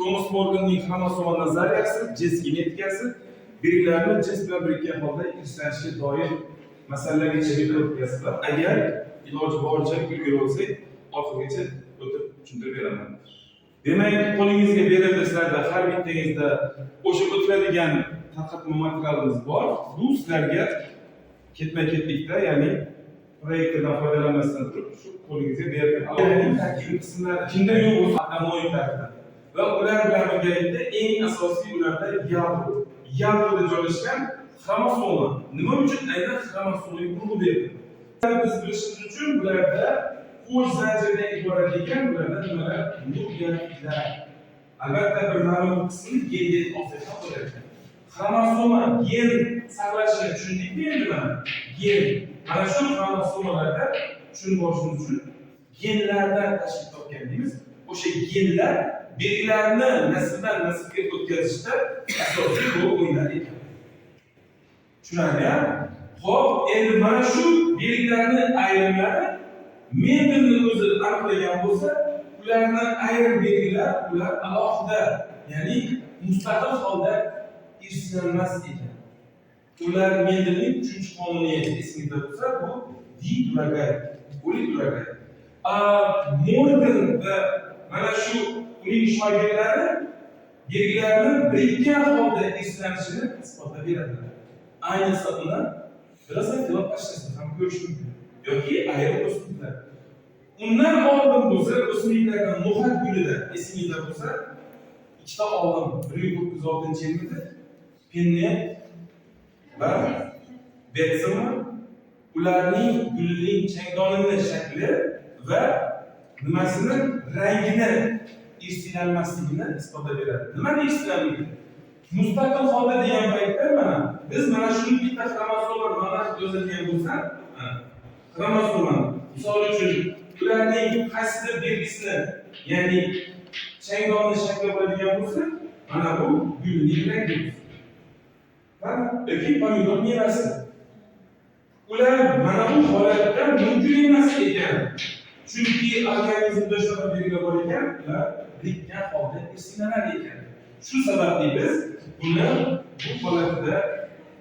Tomas Morganning xromosoma nazariyasi, jins genetikasi, belgilarni jins bilan birikkan holda irslanishiga doir masalalargacha o'tkaziblar. Agar iloji boricha ulgura olsak, oxirigacha o'tib tushuntirib beraman. Demak, qo'lingizga berildi sizlarda har bittangizda o'sha o'tiladigan tarqatma materialimiz bor. Bu sizlarga ketma-ketlikda, ya'ni proyektordan foydalanmasdan turib shu qo'lingizga berilgan. Ya'ni tarkibiy qismlar kimda yo'q bo'lsa, anoy tarkibi. Va ular bilan birgalikda eng asosiy ularda yadro. Yadroda joylashgan xromosoma. Nima uchun aynan xromosomaga urg'u berildi? Biz bilishimiz uchun bularda qo'sh zanjirdan iborat ekan, bularda nimalar? Nukleotidlar. Albatta bir ma'lum qismi gen deb olsak ham bo'ladi. Xromosoma gen saqlashini tushundikmi endi mana? Gen. Mana shu xromosomalarda tushunib olishimiz uchun genlardan tashkil topgan deymiz. O'sha genlar belgilarni nasldan naslga o'tkazishda asosiy rol o'ynar ekan. Tushunarli? Xo'p, endi mana shu belgilarni ayrimlari Mendelning o'zi aniqlagan bo'lsa, ularni ayrim belgilar ular alohida, ya'ni mustaqil holda irslanmas ekan. Ular Mendelning 3-qonuniyati esingizda bo'lsa, bu diplogay, poliplogay. Morgan va mana shu uning shogirdlari belgilarni birikkan holda irslanishini isbotlab beradilar. Ayniqsa uni Drosofila pashshasida ham ko'rish mumkin yoki ayrim o'simliklar. Undan oldin bo'lsa, o'simliklardan no'xat gulida esingizda bo'lsa, ikkita olim 1906-yilda Pinnet va Bettsman ularning gulining changdonini shakli va nimasini rangini irsiylanmasligini isbotlab beradi. Nimani irsiylanmaydi? Mustaqil holda degan paytda mana biz mana shuni bitta xromosoma mana yozilgan bo'lsa, xromosoma misol uchun ularning qaysidir belgisini, ya'ni changdonni shakli bo'ladigan bo'lsa, mana bu gulning rangi. Mana yoki pomidor mevasi. Ular mana bu holatda mumkin emas ekan. Chunki organizmda shunaqa belgilar bor ekan, ular birikkan holda irsilanar ekan. Shu sababli biz buni bu holatda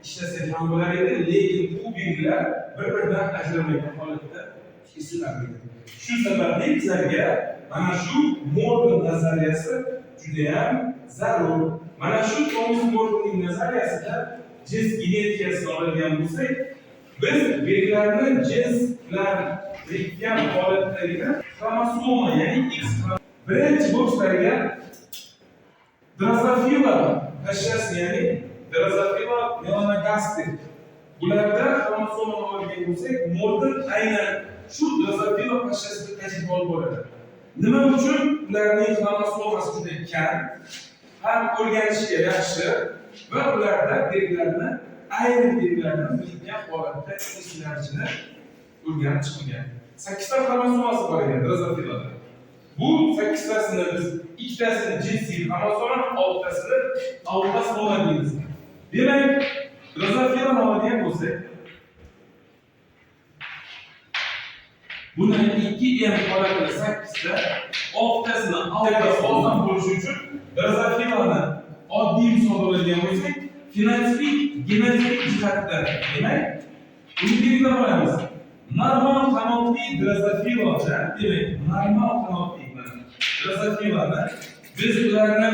ishlasak ham bo'lar edi, lekin bu belgilar bir-biridan ajralmagan holatda irsilanmaydi. Shu sababli bizlarga mana shu Morgan nazariyasi juda ham zarur. Mana shu Tomas Morganning nazariyasida jins genetikasini oladigan bo'lsak, biz belgilarni jins bilan birikkan holatdagina xromosoma, ya'ni X birinchi bo'lib Drosofila pashshasi, ya'ni Drosophila melanogaster. Bularda xromosomani olgan bo'lsak, Morgan aynan shu Drosophila pashshasida tajriba olib boradi. Nima uchun? Ularning xromosomasi juda kam, ham o'rganishga yaxshi va ularda belgilarni ayrim belgilarni birikkan holatda irsilanishini o'rganib chiqilgan. 8 ta xromosomasi bor ekan Drosophilada. Bu 8tasini biz ikkitasini jinsiy xromosoma, 6tasini autosoma deymiz. Demak, Drosophilani oladigan bo'lsak, buni 2M holatida 8ta, 6tasini oson bo'lishi uchun Drosophilani oddiy misol oladigan bo'lsak, fenotipik, genotipik jihatdan, demak, uni belgilab olamiz. Normal qanotli Drosophilada, demak, normal qanotli Drosophilani biz ularni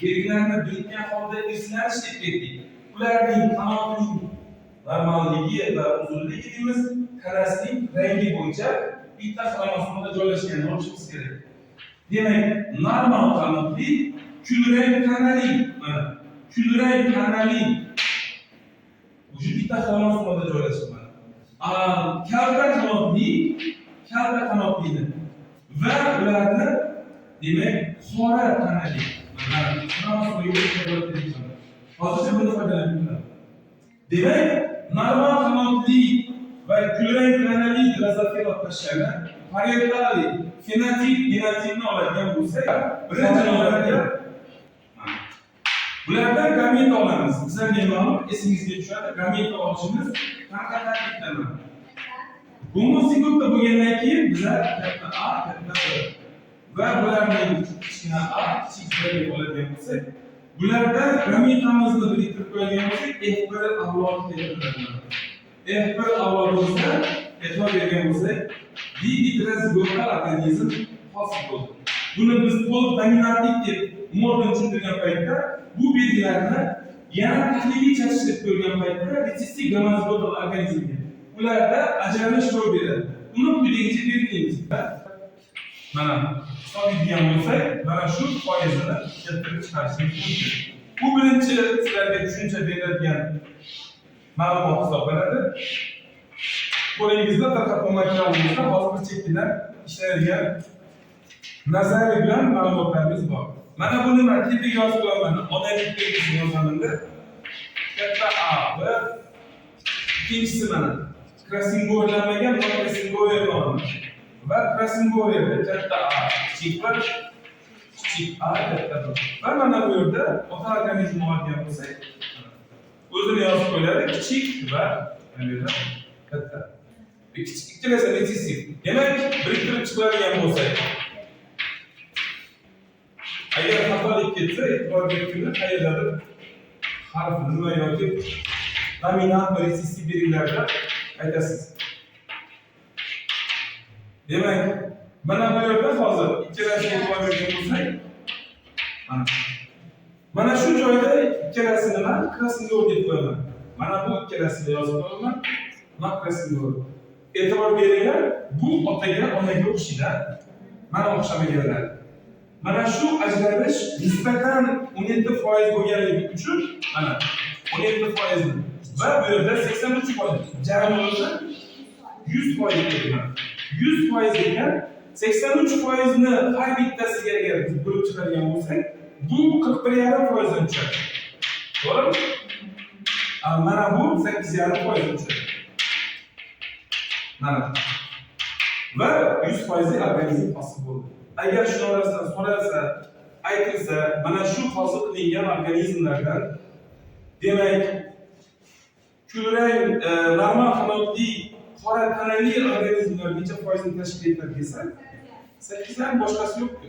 belgilarni birikkan holda irslanish deb ketdik. Ularning qanotining normalligi va uzunligi deymiz, tanasining rangi bo'yicha bitta xromosomada joylashganini olishimiz kerak. Demak, normal qanotli kulrang tanali, mana kulrang tanali уже bitta xromosomada joylashgan mana. Kalta qanotli, kalta qanotlini va ularni demak qora tanali. Mana xromosomaga o'xshab. Hozircha buni foydalanmayman. Demak, normal qanotli va kulrang tanali Drosophila pashshani parietali fenotip genotipni oladigan bo'lsak, birinchi navbatda bulardan gameta olamiz. Bizlarga ma'lum, esingizga tushadi, gameta olishimiz qanaqa tartibda? Gomozigotda bo'lgandan keyin bizlar katta A, katta B. Va bularning kichkina A, kichik B deb oladigan bo'lsak, bularda gametamizni biriktirib qo'yadigan bo'lsak, F1 avlodi keltiriladi. F1 avlodimizda e'tibor bergan bo'lsak, diheterozigotal organizm hosil bo'ldi. Buni biz to'liq dominantlik deb umuman tushuntirgan paytda, bu belgilarni yana tahliliy chachishtirib ko'rgan paytda retsessiv gomozigotal organizmga ularda ajralish ro'y beradi. Uni quyidagicha belgilaymiz. Mana hisoblaydigan bo'lsak, mana shu foizini keltirib chiqarishimiz mumkin. Bu birinchi sizlarga tushuncha beradigan ma'lumot hisoblanadi. Qo'lingizda tarqatma materialingizda hozir bir chekkidan ishlanadigan nazariy bilan ma'lumotlarimiz bor. Mana buni man tepaga yozib qo'yaman. Onalik belgisini yozamanda. Katta A, B. Ikkinchisi mana krossingorlanmagan va krossingorlanmagan. Va krossingorda katta A, kichik B, kichik A, katta B. Va mana bu yerda ota organizmni olgan bo'lsak, o'zini yozib qo'yiladi, kichik va mana bu yerda katta. Kichik ikkalasi retsessiv. Demak, biriktirib chiqaradigan bo'lsak, agar xatolik ketsa, e'tibor berganda qayerdadir harf nima yoki dominant va retsessiv belgilarda aytasiz. Demak, mana bu yerda hozir ikkalasiga e'tibor bergan bo'lsak, mana mana shu joyda ikkalasini man crossing deb qo'yaman. Mana bu ikkalasini yozib qo'yaman. Man crossing. E'tibor beringlar, bu otaga, onaga o'xshaydi. Mana o'xshamaganlar. Mana shu ajralish nisbatan 17% bo'lganligi uchun mana 17% va bu yerda 83%, jami o'zi 100% ekan. 100% ekan, 83% ni har bittasiga agar biz bo'lib chiqargan bo'lsak, bu 41,5% dan tushadi. To'g'rimi? Mana bu 8,5% dan tushadi. Mana. Va 100% organizm hosil bo'ldi. Agar shuni orasidan so'ralsa, aytilsa, mana shu hosil qilingan organizmlardan, demak, kulrang, normal qanotli, qora tanali organizmlar necha foizni tashkil etadi desa, 8 dan boshqasi yo'q-ku.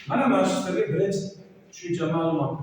Mana shu sizlarga birinchi tushuncha, ma'lumot.